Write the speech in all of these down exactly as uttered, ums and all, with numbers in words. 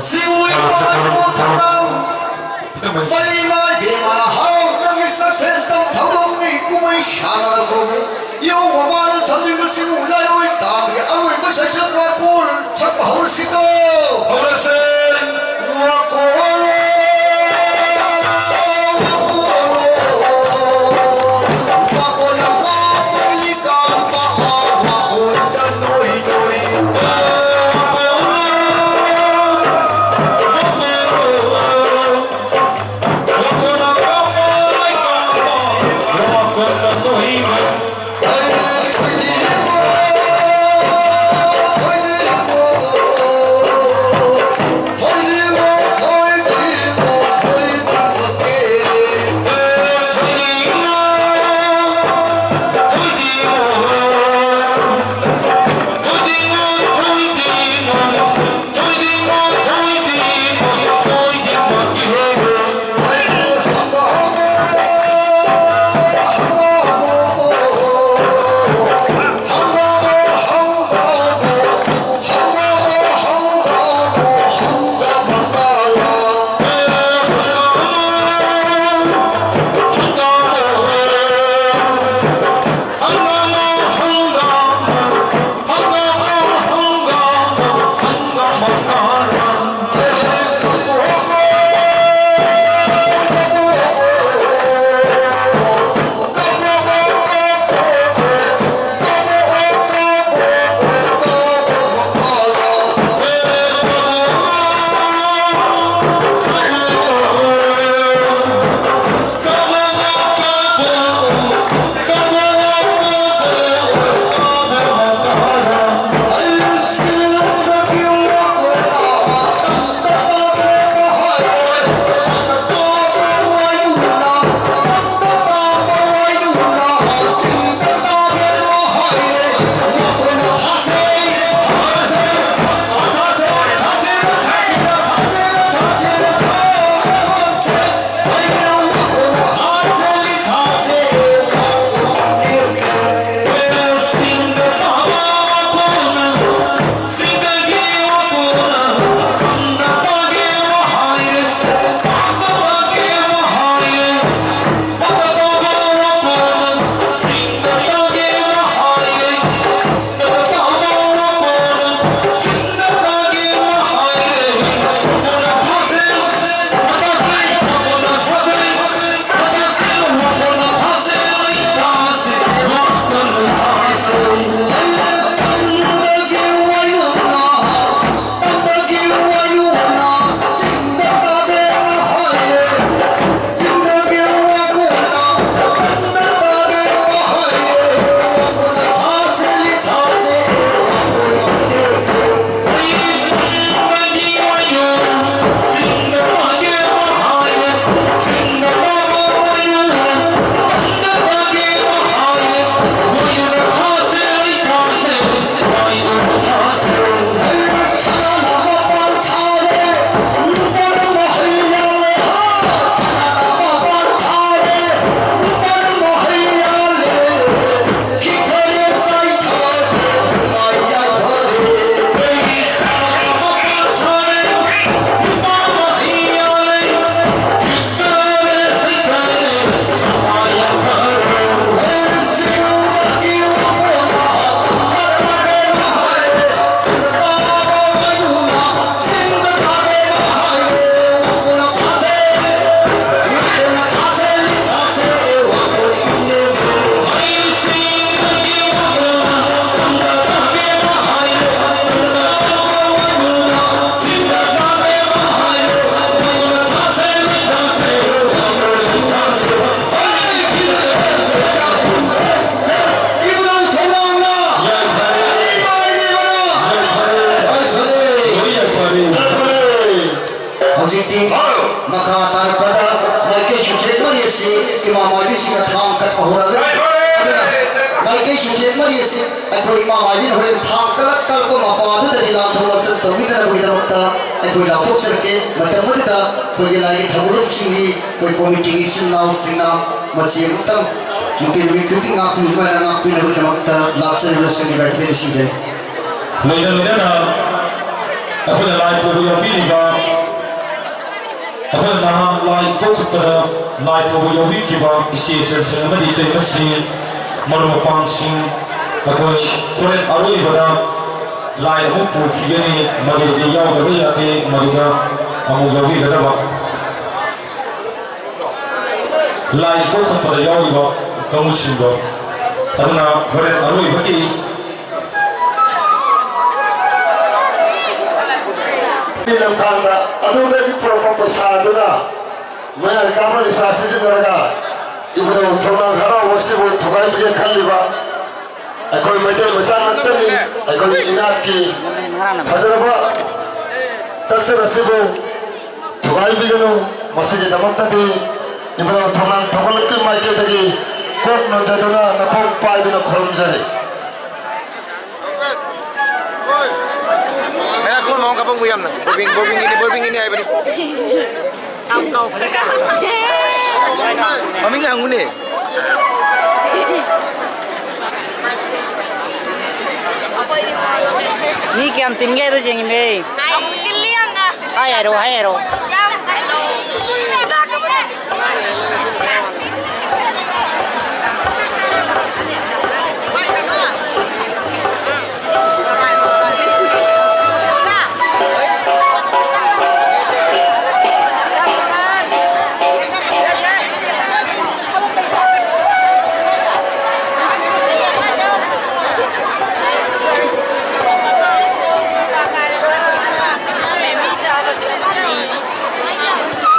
ꯁꯤꯡ ꯎꯏ ꯄꯥꯏꯕꯨ ꯊꯧꯗꯥꯡ ꯃꯂꯤꯅ ꯌꯦꯡꯉꯅ ꯍꯔꯥꯎ ꯅꯪꯒꯤ ꯆꯥꯛꯁꯦꯟ ꯇꯧ ꯊꯧꯗꯣꯛ ꯃꯤ ꯀꯨꯝꯍꯩ ꯁꯥꯟꯅꯔꯛꯄꯕꯨ ꯌꯧꯕ ꯃꯥꯅ ꯊꯝꯂꯤꯕ ꯁꯤꯡ ꯎꯏ ꯂꯥꯏꯔꯣꯏ ꯇꯥꯡꯒꯤ ꯑꯔꯣꯏꯕ ꯁꯩꯁꯛ ꯋꯥꯀꯣꯜ ꯁꯛꯄ ꯍꯧꯔꯁꯤꯀꯣ꯫ ꯍꯧꯔꯁꯦ꯫ ꯋꯥꯀꯣꯜ꯫ ꯋꯥꯀꯣꯜ ꯂꯝꯀꯥ ꯄꯣꯛꯂꯤ ꯀꯥꯝꯄꯥ ꯋꯥꯀꯣꯜꯗ ꯅꯣꯏ ꯅꯣꯏ꯫ ꯍꯧꯖꯤꯛꯇꯤ ꯃꯈꯥ ꯇꯥꯔꯛꯄꯗ ꯃꯥꯏꯀꯩ ꯆꯨꯊꯦꯛ ꯃꯔꯤ ꯑꯁꯤ ꯏꯃꯥ ꯃꯥꯏꯕꯤꯁꯤꯡꯅ ꯊꯥꯡ ꯀꯠꯄ ꯍꯧꯔꯒꯅꯤ꯫ ꯑꯗꯨꯅ ꯃꯥꯏꯀꯩ ꯆꯨꯊꯦꯛ ꯃꯔꯤ ꯑꯁꯤ ꯑꯩꯈꯣꯏ ꯏꯃꯥ ꯃꯥꯏꯕꯤꯅ ꯍꯣꯔꯦꯟ ꯊꯥꯡ ꯀꯠꯂꯛ ꯀꯠꯂꯛꯄ ꯃꯄꯥ ꯑꯗꯨꯗꯗꯤ ꯂꯥꯟꯊꯣꯛ ꯂꯥꯟꯁꯤꯟ ꯇꯧꯕꯤꯗꯅꯕꯒꯤꯗꯃꯛꯇ ꯑꯩꯈꯣꯏ ꯂꯥꯎꯊꯣꯛꯆꯔꯛꯀꯦ꯫ ꯃꯇꯝ ꯑꯗꯨꯗ ꯑꯩꯈꯣꯏꯒꯤ ꯂꯥꯏꯒꯤ ꯊꯧꯒꯜꯂꯣꯟꯁꯤꯡꯒꯤ ꯑꯩꯈꯣꯏ ꯀꯣꯃꯤꯇꯤꯒꯤ ꯏꯆꯤꯜ ꯏꯅꯥꯎꯁꯤꯡꯅ ꯃꯁꯤ ꯑꯃꯨꯛꯇꯪ ꯅꯨꯡꯇꯤ ꯅꯨꯃꯤꯠ ꯈꯨꯗꯤꯡ ꯉꯥꯛꯄꯤꯕ ꯉꯥꯛꯄꯤꯅꯕꯒꯤꯗꯃꯛꯇ ꯂꯥꯛꯆꯔꯤꯕꯁꯤꯡꯒꯤ ꯃꯥꯏꯀꯩꯗꯒꯤ ꯅꯤꯡꯁꯤꯡꯖꯔꯤ꯫ ꯂꯣꯏꯅ ꯂꯣꯏꯅꯅ ꯑꯩꯈꯣꯏꯅ ꯂꯥꯏ ꯄꯨꯕ ꯌꯥꯎꯕꯤꯔꯤꯕ, ꯑꯩꯈꯣꯏꯅ ꯅꯍꯥꯟ ꯂꯥꯏ ꯏꯀꯧꯈꯠꯄꯗ ꯂꯥꯏ ꯄꯨꯕ ꯌꯥꯎꯕꯤꯈꯤꯕ ꯏꯆꯦ ꯏꯆꯜꯁꯤꯡ ꯑꯃꯗꯤ ꯏꯇꯩꯃꯁꯤꯡ, ꯃꯔꯨꯞ ꯃꯄꯥꯡꯁꯤꯡ, ꯑꯩꯈꯣꯏ ꯍꯣꯔꯦꯟ ꯑꯔꯣꯏꯕꯗ ꯂꯥꯏ ꯑꯃꯨꯛ ꯄꯨꯈꯤꯒꯅꯤ, ꯃꯗꯨꯗꯤ ꯌꯥꯎꯗꯕ ꯌꯥꯗꯦ, ꯃꯗꯨꯗ ꯑꯃꯨꯛ ꯌꯥꯎꯕꯤꯒꯗꯕ꯫ ꯂꯥꯏ ꯏꯀꯧꯈꯠꯄꯗ ꯌꯥꯎꯔꯤꯕ ꯀꯥꯡꯕꯨꯁꯤꯡꯗꯣ, ꯑꯗꯨꯅ ꯍꯣꯔꯦꯟ ꯑꯔꯣꯏꯕꯒꯤ ꯂꯝꯈꯥꯡꯗ ꯑꯗꯣꯝꯗꯒꯤ ꯄꯨꯔꯛꯄ ꯄꯩꯁꯥ ꯑꯗꯨꯅ ꯃꯌꯥꯏ ꯀꯥꯕ ꯅꯤꯁꯥ ꯁꯤꯖꯤꯟꯅꯔꯒ ꯏꯕꯨꯙꯧ ꯊꯣꯡꯅꯥꯡ ꯍꯔꯥꯎꯕꯁꯤꯕꯨ ꯊꯨꯒꯥꯏꯕꯤꯒꯦ ꯈꯜꯂꯤꯕ ꯑꯩꯈꯣꯏ ꯃꯩꯇꯩ ꯃꯆꯥ ꯉꯥꯛꯇꯅꯤ꯫ ꯑꯩꯈꯣꯏꯒꯤ ꯏꯅꯥꯠꯀꯤ ꯐꯖꯔꯕ culture ꯑꯁꯤꯕꯨ ꯊꯨꯒꯥꯏꯕꯤꯒꯅꯨ꯫ ꯃꯁꯤꯒꯤꯗꯃꯛꯇꯗꯤ ꯏꯕꯨꯙꯧ ꯊꯣꯡꯅꯥꯡ ꯊꯧꯒꯠꯂꯛꯀꯤ ꯃꯥꯏꯀꯩꯗꯒꯤ ꯀꯣꯛ ꯅꯣꯟꯖꯗꯨꯅ ꯅꯈꯣꯡ ꯄꯥꯏꯗꯨꯅ ꯈꯨꯔꯨꯝꯖꯔꯤ꯫ ꯉꯥꯏꯈꯣ, ꯃꯃꯥ ꯀꯥꯄꯝꯕꯨ ꯌꯥꯝꯅ꯫ ꯕꯣꯔꯕꯤꯡ, ꯕꯣꯔꯕꯤꯡꯒꯤꯅꯤ, ꯕꯣꯔꯕꯤꯡꯒꯤꯅꯤ ꯍꯥꯏꯕꯅꯤ꯫ ꯃꯃꯤꯡ ꯍꯪꯉꯨꯅꯦ꯫ ꯃꯤ ꯀꯌꯥꯝ ꯇꯤꯟꯒꯦ ꯍꯥꯏꯗꯣ ꯌꯦꯡꯉꯤꯃꯦ꯫ ꯇꯤꯜꯂꯤ ꯌꯥꯝꯅ꯫ ꯍꯥꯏ ꯍꯥꯏꯔꯣ, ꯍꯥꯏ ꯍꯥꯏꯔꯣ꯫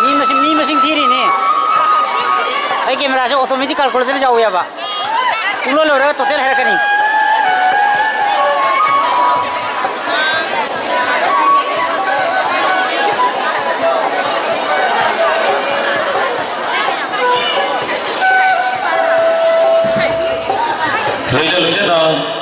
ꯃꯤ ꯃꯁꯤꯡ, ꯃꯤ ꯃꯁꯤꯡ ꯊꯤꯔꯤꯅꯦ꯫ ꯑꯩ cameraꯁꯦ automatic calculator ꯌꯥꯎꯋꯦꯕ꯫ ꯄꯨꯡꯂꯣꯏ ꯂꯣꯏꯔꯒ total ꯍꯥꯏꯔꯛꯀꯅꯤ꯫ ꯂꯣꯏꯅ ꯂꯣꯏꯅꯅ